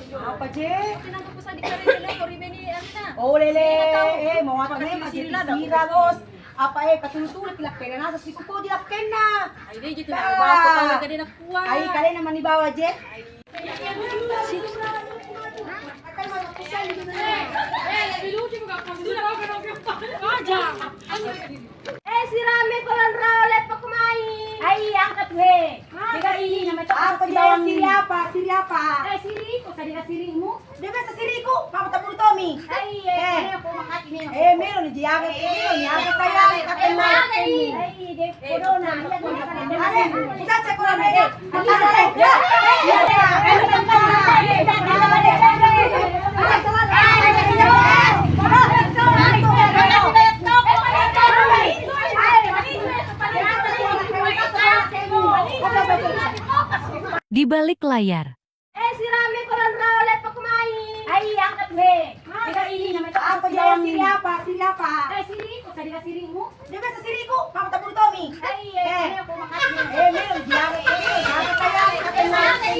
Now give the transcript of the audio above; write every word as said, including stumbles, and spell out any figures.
Apa, Je? Kenapa ku saddi kare lele ko ribeni anna? Oh, lele. Eh, mau apa nih? Masih sira, Bos. Apa, eh, katulu-tulu ki lakkena, nasa siku ko di lakkena. Ai, deh, gitu, nah, bawa ke bawah, gede nak kuat. Ai, kalian nama ni bawa, Je? Eh, sirame kolonro, leppa kumai. Ai, angkat, he. Mega siri, nama cok apa dia, siri apa? Siri apa? Eh, siri iko, tadi sirimu. Dia biasa siriku, mama taburu Tommy. Ai, eh, eh, melo ni jiaga, melo ni aga saya, kata mama. Ai, dia kodona, iya, kodona. Ada, kita cek orang dia. Di balik layar. Eh, sirame kolonro, leppa kumai. Ai, angkat, he. Mega siri, nama cok apa dia, siri apa? Siri apa? Eh, siri iko, tadi sirimu. Dia biasa siriku, mama taburu Tommy. Ai, eh, eh, melo ni jiaga, melo ni aga saya, kata mama.